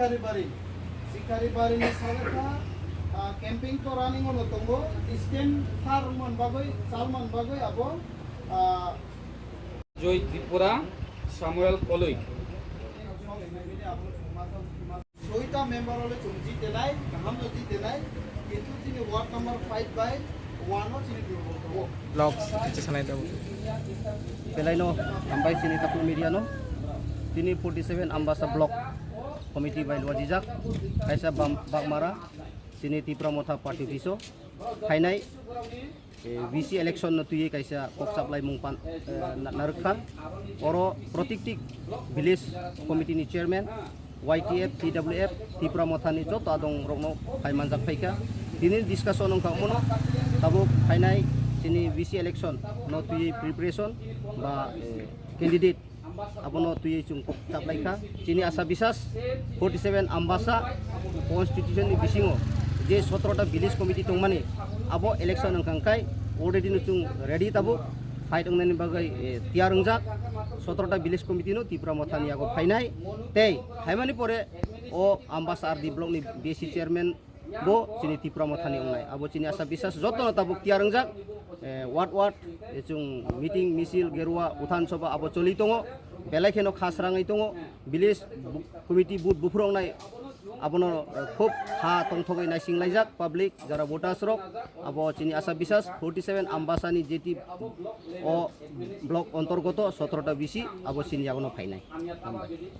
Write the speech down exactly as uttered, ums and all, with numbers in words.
Sikaribari, Sikaribari ni salaka, ah, camping to running ono tongo, distance thar man bagwi, chal man bagwi abo, ah, Joy Tripura, Samuel Koloi. Soita member ole chum jitenai, kaham no jitenai, kintu chini ward number five by one o chini durbol tongo. Vlogs kichu sanai tongo. Belaino hambai chini takhuk media no. Tini forty seven Ambasa block committee bai luajijak, kaisa bam-, Bagmara, chini Tipra Motha party office o phainai, eh, V C election no twiwi kaisa kok chaplaimung pan, eh, na-, narwkha. Oro protikti village committee ni chairman, Y T F, T W F, Tipra Mothani joto adong rokno phai manjak phaikha. Tini discussion wngkha omono tabuk phainai chini V C election no twiwi preparation ba, eh, candidate abono twiwi chwng kok chaplaikha. Chini asa bisas forty seven Ambasa constitution ni bisingo je sotro ta village committee tongmani abo election wngkha hwnkhe already no chwng ready tabuk fight wngnani bagwi, eh, tiyar wngjak. Sotro ta village committee no Tipra Mothani yago phainai tei phaimani pore o Ambasa R D block ni B C chairman bo chini Tipra Mothani wngnai. Abo chini asa bisas jotono tabuk tiyar wngjak. Eh, ward ward, eh, chwng meeting, misil, gerua, uthan soba abo choli tongo. Belai kheno kha srangwi tongo. Village bu-, committee booth buphuru wngnai. Abono, eh, khub ha tongthogwi naising laijak public, jara voters rok. Abo chini asa bisas forty seven Ambasani J T o block ontorgoto sotro ta B C abo chini yagono phainai. Hambai.